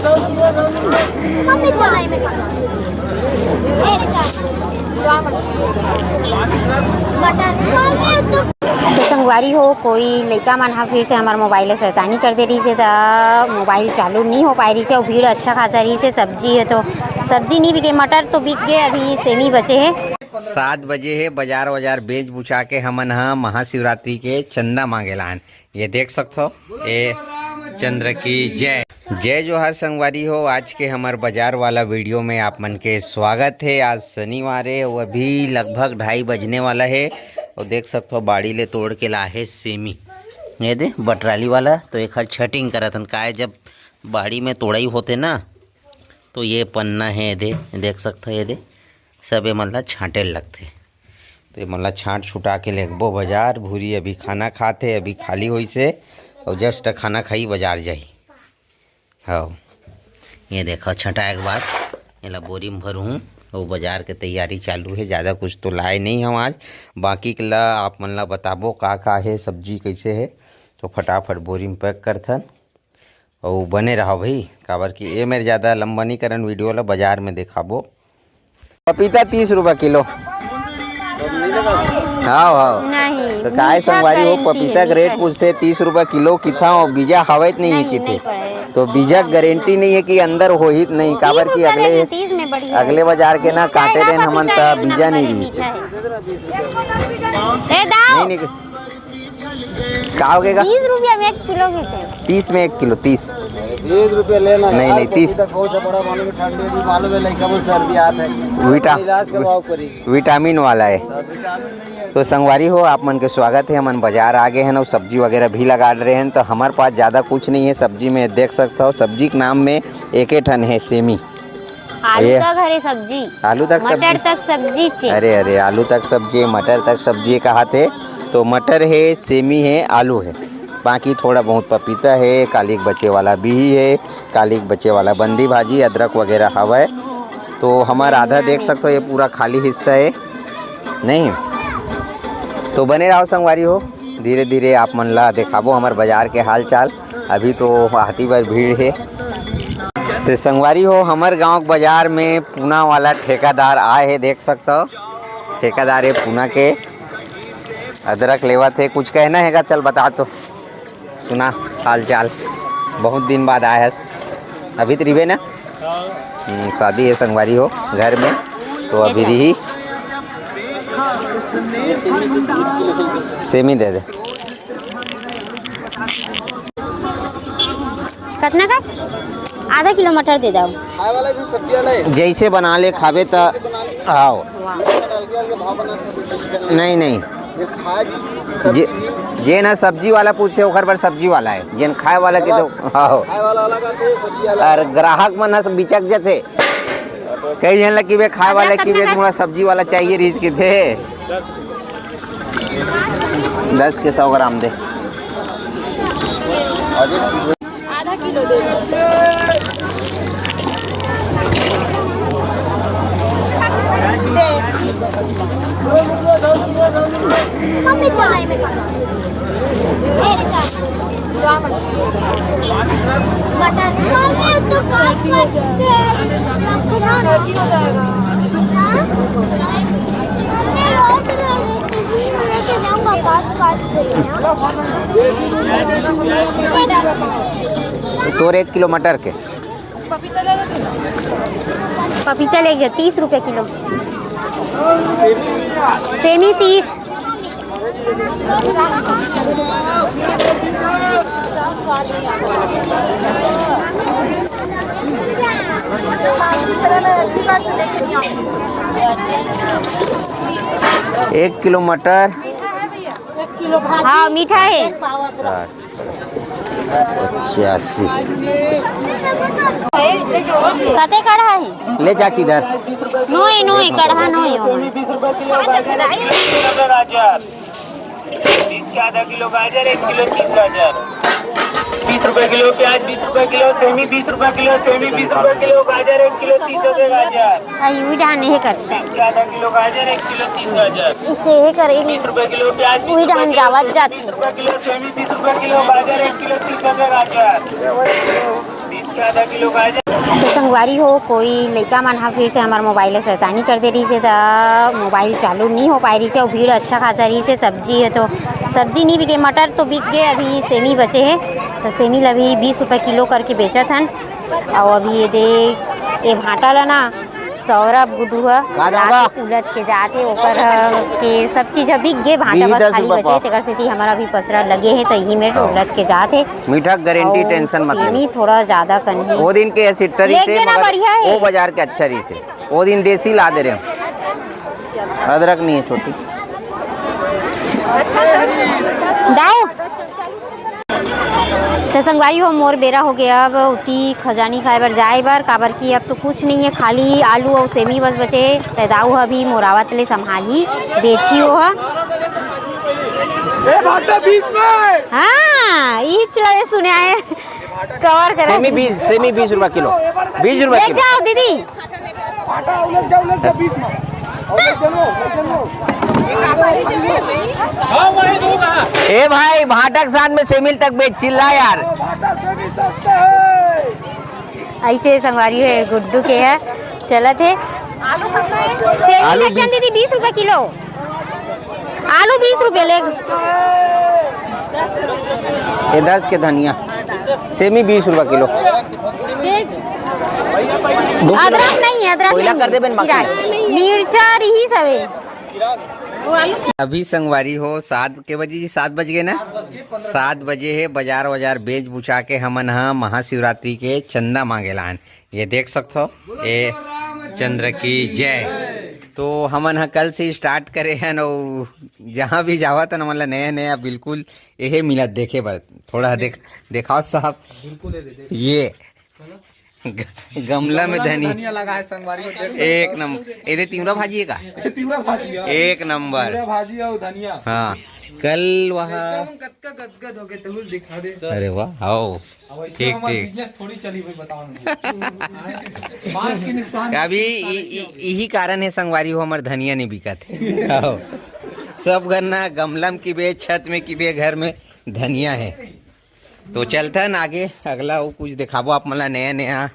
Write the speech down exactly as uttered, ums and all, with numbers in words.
तो संगवारी हो, कोई लइका मन ह फिर से हमर मोबाइल ल शैतानी कर दे रहिस हे, त मोबाइल चालू नहीं हो पाए रहिस हे, अउ भीड़ अच्छा खासा रहिस हे। सब्जी है तो सब्जी नहीं बिके, मटर तो बिक गए, अभी सेमी बचे है। सात बजे है, बाजार वाजार बेच बुचा के हमन ह महाशिवरात्रि के चंदा मांगे लान। ये देख सकथो, ए चंद्र की जय। जय जोहार संगवारी हो, आज के हमर बाजार वाला वीडियो में आप मन के स्वागत है। आज शनिवार है, वो अभी लगभग ढाई बजने वाला है। और देख सकथो, बाड़ी ले तोड़ के ला है सेमी, ये दे बटराली वाला। तो एक हर छटिंग करत हन, काय जब बाड़ी में तोड़ाई होते ना, तो ये पन्ना है, ये दे, देख सकथो, ये दे, सब ये मन ला छांटे लगथे। तो ये मन ला छांट छुटा के लेगबो बाजार। भूरी अभी खाना खाथे, अभी खाली होइस हे, अउ जस्ट खाना खाई बाजार जाही। हाँ, ये देखो, छंटाए के बाद एला बोरी में भरहूँ। अउ बाजार के तैयारी चालू है, ज़्यादा कुछ तो लाए नहीं हम आज। बाकी के ला आप मन ला बताबो का का है, सब्जी कैसे है। तो फटाफट बोरी में पैक करथन। अउ बने रहो भाई, काबर कि ए मेर ज़्यादा लंबा नहीं करन वीडियो ला, बाजार में दिखाबो। पपीता तीस रुपया किलो। हाँ, हाँ। नहीं, तो काय मीठा संगवारी हो, गारंटी पपीता है, के रेट मीठा। पूछथे, तीस रुपया किलो किथा, अउ बीजा हवय त नहीं नहीं, किथे। नहीं पड़े। तो बीजा के गारंटी नहीं है कि अंदर होही त नहीं, काबर तीस कि रुपया अगले, लेकिन तीस में बढ़िया है। अगले बाजार के ना मीठा काटे रहेगा, रेन हमन पपीता त एकदम बीजा नहीं बढ़िया रहिस। मीठा है। ए, दाव। नहीं, नहीं। का हो गया? तीस रुपया में एक किलो किथे। तीस में एक किलो, तीस। तीस रुपया लेना नहीं, यार, नहीं, तीस। पपीता कौन सा बड़ा मालूम है, ठंडी भी मालूम है, लड़का वो सर्दी आत है। विटा-, इलाज करवाओ करी। विटामिन वाला है। हाँ, विटामिन नहीं है। तो संगवारी हो, आप मन के स्वागत है। हमन बाजार आ गए हैं और सब्जी वगैरह भी लगा रहे हैं। तो हमारे पास ज़्यादा कुछ नहीं है सब्जी में, देख सकते हो सब्जी के नाम में एक ठन है सेमी। आलू ये तक हरे सब्जी, आलू तक मटर सब्जी। तक सब्जी चे। अरे, अरे, आलू तक सब्जी, मटर तक सब्जी कहाथे। तो मटर है, सेमी है, आलू है, बाकी थोड़ा बहुत पपीता है, कालिक बचे वाला बिही है, कालिक बचे वाला बंदी भाजी, अदरक वगैरह हवय। तो हमार आधा देख सकते हो, ये पूरा खाली हिस्सा है, नहीं? तो बने रहो संगवारी हो, धीरे धीरे आप मन ला देखाबो हमर बाजार के हाल चाल। अभी तो हाथी बर भीड़ है। तो संगवारी हो, हमर गांव के बाजार में पूना वाला ठेकेदार आए है, देख सकते हो, ठेकेदार है पूना के, अदरक लेवत है। कुछ कहना है का? चल बता तो, सुना हाल चाल, बहुत दिन बाद आए हस। अभी तो रिबे ना? हम्म, शादी है संगवारी हो घर में, तो अभी रही। सेमी दे दे। कतना का? आधा किलो मटर दे दो। खाए वाला जो सब्जी वाला है। जैसे बना ले खाबे त। आओ। वाह। नहीं, नहीं। ये खाए भी जे, जेन ह सब्जी वाला पूछथे, ओकर बर सब्जी वाला है, जेन खाए वाला के तो, हाँ। खाए वाला अलग आथे, सब्जी वाला। और ग्राहक मन ह बिचक जथे, कई झन ल किबे खाए वाला, किबे मोला सब्जी वाला चाहिए रहिस किथे। दस के सौ ग्राम दे। आधा किलो दे दो। दे। मम्मी चलाई में कर। ए, मटर। मम्मी तो काट काट के रखना ना। सर्दी हो जाएगा। हाँ? मम्मी रोज रोज लेके जाऊंगा काट काट के। तोर एक किलो मटर के। पपीता ले जा, तीस रुपए किलो। सेमी तीस। एक किलो मटर। हाँ, मीठा है। साठ। पचासी। कते कढ़ा है? ले चाची इधर। नोए, नोए, कढ़ा नोए हो। बीस के आधा किलो गाजर, एक किलो तीस गाजर। बीस रुपए किलो प्याज, बीस रुपए किलो सेमी, बीस रुपए किलो सेमी, बीस रुपए किलो गाजर, एक किलो तीस रुपए गाजर। हाँ, ये भी जाने है करते। बीस के आधा किलो गाजर, एक किलो तीस गाजर। इसे ही करेंगे। बीस रुपए किलो प्याज, वही बीस रुपए डाहन किलो जावत सेमी, जाती। बीस रुपए किलो सेमी, बीस रुपए किलो गाजर, एक किलो तीस रुपए गाजर। बीस तो संगवारी हो, कोई लइका मन ह फिर से हमर मोबाइल ल शैतानी कर दे रहिस हे, त मोबाइल चालू नहीं हो पाए रहिस हे, अउ भीड़ अच्छा खासा रहिस हे। सब्जी हे तो सब्जी नहीं बिके, मटर तो बिक गे, अभी सेमी बचे हे, तो सेमी ल अभी बीस रुपये किलो करके बेचत हन। अउ अभी ये दे, ये भांटा ल ना सौरभ गुड्डू ह का दादा? रात उलट के जात हे, ओकर ह के सब चीज ह बिक गे, भांटा बीस बस दस खाली रुपया बचे हे, पाव। तेकर सेती हमर अभी पसरा लगे हे, त इही में हाँ। उलट के जात हे। मीठा गारंटी, अउ टेंशन मत ले। सेमी थोड़ा ज्यादा कन हे। वो दिन के ऐसी टरी ले से, के ना मगर बढ़िया हे। वो बाजार के अच्छा रही से। वो दिन देसी ला दे रहे हो। अदरक नहीं है छोटी। दाऊ। त संगवारी हो, मोर बेरा हो गया अब उती खजानी खाए बर जाए बर, काबर कि अब तो कुछ नहीं है, खाली आलू अउ सेमी बस बचे हे। त दाऊ ह अभी मोर आवत ले संभालही, बेची हो ह। ए, भाटा बीस में। हाँ, इही चला सुने आए। कवर करा सेमी दी। बीस, सेमी बीस रुपया किलो, बीस रुपया ले किलो। जाओ दीदी। ए भाई, भाटा के साथ में सेमी ल तक बेच, चिल्ला यार। ऐसे संगवारी हे, गुड्डू के हे, चलत हे। सेमी आलू लग जान बीस। दीदी, बीस रुपया किलो। आलू बीस रुपया ले। ये दस के धनिया, सेमी बीस रुपया किलो। अदरक नहीं है, अदरक कोयला नहीं कर दे है। बेन, बाकी सिराय। मिर्चा रही सवे। अभी संगवारी हो, सात के बजे जी, सात बज गए ना, सात बजे हे। बाजार वाजार बेच बुचा के हमन ह महाशिवरात्रि के चंदा मांगे लान। ये देख सकथो, ए चंद्र की जय। तो हमन ह कल से स्टार्ट करे हन, अउ जहाँ भी जावत हन, हमन ला नया नया बिल्कुल एहे मिलत देखे बर। थोड़ा देख, देखाओ साहब। बिल्कुल ये दे, देख। ये ग-, गमला में गमला में धनिया। धनिया लगा है संगवारी को, देख सकते एक हो। नंबर। ये दे तिवरा भाजी है का? ये तिवरा भाजी है। एक नंबर। तिवरा भाजी और धनिया। हाँ, कल वहाँ एकदम गदगद गदगद हो गए, तहुल दिखा दे। अरे वाह, आओ। अब ऐसे ठीक, हमारा ठीक। बिजनेस थोड़ी चली भाई, बताओ ना। बांस के नुकसान, अभी नुकसान इ-, क्या इ-, होता है? यही कारण है संगवारी हो, हमार धनिया नहीं बिकत है। आओ। सब घर ना गमला में किबे, छत में किबे, घर में धनिया है। तो चलथन आगे, अगला वो कुछ दिखाबो आप मन ला नया नया।